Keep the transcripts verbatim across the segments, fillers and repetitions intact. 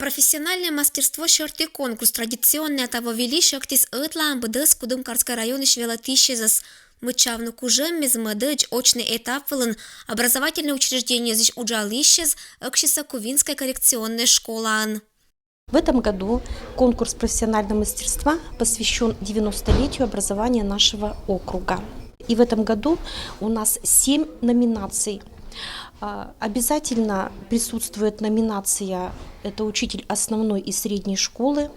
Профессиональное мастерство сьӧрті конкурс традиционнӧя таво вылі сьӧктіс ӧтлаӧн быдӧс Кудымкарскӧй районысь велӧтысьӧзӧс. Мыччавны кужӧммез мӧдӧдз очнӧй этап вылын образовательнӧй учреждениеысь уджалысьӧзъяс ӧксисӧ Кувинскӧй коррекционнӧй школаын. В этом году конкурс профессионального мастерства посвящен девяностолетию образования нашего округа. И в этом году у нас семь номинаций. А, Обязательно присутствует номинация «Это учитель основной и средней школы».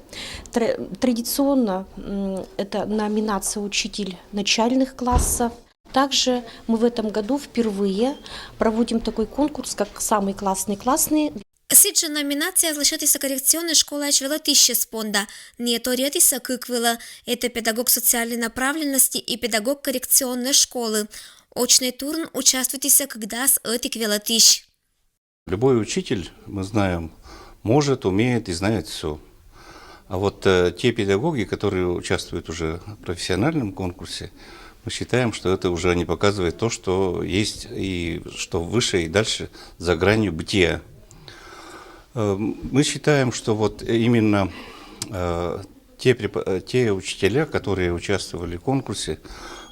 Тра- Традиционно м, это номинация «Учитель начальных классов». Также мы в этом году впервые проводим такой конкурс, как «Самый классный классный». Сідз жӧ номинацияяс лӧсьӧдісны коррекционнӧй школаысь велӧтысьӧс понда. Найӧ торйӧдісны кык вылӧ: это педагог социальной направленности и педагог коррекционнӧй школы. Очнӧй турын участвуйтісны кыкдас ӧтик велӧтысь. Любой учитель, мы знаем, может, умеет и знает все. А вот э, те педагоги, которые участвуют уже в профессиональном конкурсе, мы считаем, что это уже не показывает то, что есть и что выше и дальше за гранью бытия. Э, Мы считаем, что вот именно э, те, препо- э, те учителя, которые участвовали в конкурсе,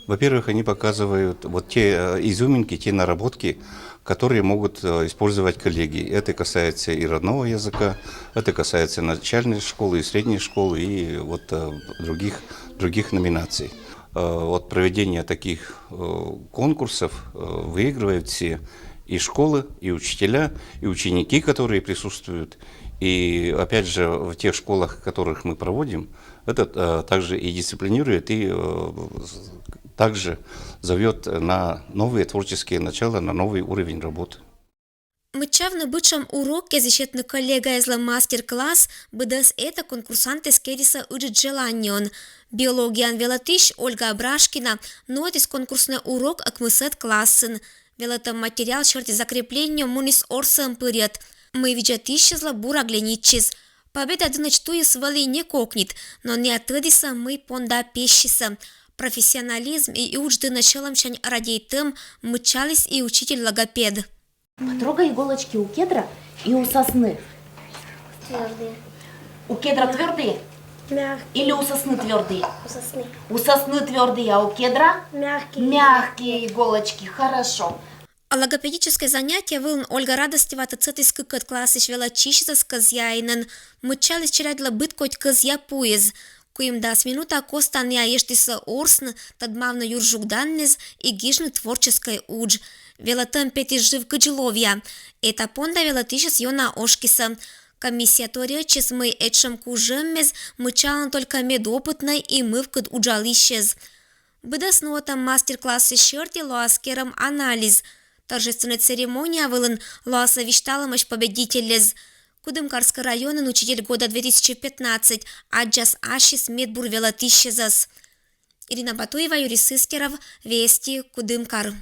во-первых, они показывают вот те э, изюминки, те наработки, которые могут э, использовать коллеги. Это касается и родного языка, это касается начальной школы и средней школы и вот э, других, других номинаций. Э, Вот проведение таких э, конкурсов э, выигрывают все, и школы, и учителя, и ученики, которые присутствуют. И опять же, в тех школах, в которых мы проводим, это э, также и дисциплинирует, и э, также зовет на новые творческие начала, на новый уровень работы. Мыччавны бытшӧм урок, кез и сетны коллегаэзлы мастер-класс, быдӧс этӧ конкурсантъяс керисны ыджыд желаниеӧн. Биологияын велӧтысь Ольга Брашкина нуӧдіс конкурснӧй урок ӧкмысӧд классын. Велӧтӧм материал сьӧрті закреплениеӧ муніс орсӧм пырйӧд, мый видзӧдысьяслы бура глянитчис. Победа дінӧдз туйыс вӧлі не кокнит, но найӧ тӧдісны, мый понда пессисны. Профессионализм и удж дінӧ сьӧлӧмсянь радейтӧм мыччаліс и учитель-логопед. Потрогай иголочки у кедра и у сосны. Твердые. У кедра твердые Мягкие. Или у сосны твердые? У сосны. У сосны твердые, а у кедра Мягкие. Мягкие иголочки. Хорошо. Логопедическӧй занятие вылын Ольга радостьӧватӧ сетіс кыкӧд классысь велӧтысьӧс кӧзъя инӧн. Мыччаліс челядьлы быд кодь кӧзъя пуйӧс. Куимдас минута коста найӧ эштісны орсны, тӧдмавны юр жуг даннас и гижны творческӧй удж. Велӧтӧм петіс жив кыдз ловъя. Этапӧн да велӧтысьӧс ёна ошкисны. Комиссия торйӧдчис, мый этшӧм кужӧммес мыччалӧны только медопытнӧй и мывкыд уджалысьӧс. Быдӧс нуӧдӧм мастер-классыс сьӧрті лоас керӧм анализ. Торжественнӧй церемония вылын лоасны висьталӧмаӧсь победительльӧс. Кудымкарскӧй районын «Учитель года две тысячи пятнадцать» аддзас ассьыс медбур велӧтысьӧзӧс. Ирина Батуева, Юрий Сыстеров, «Вести», Кудымкар.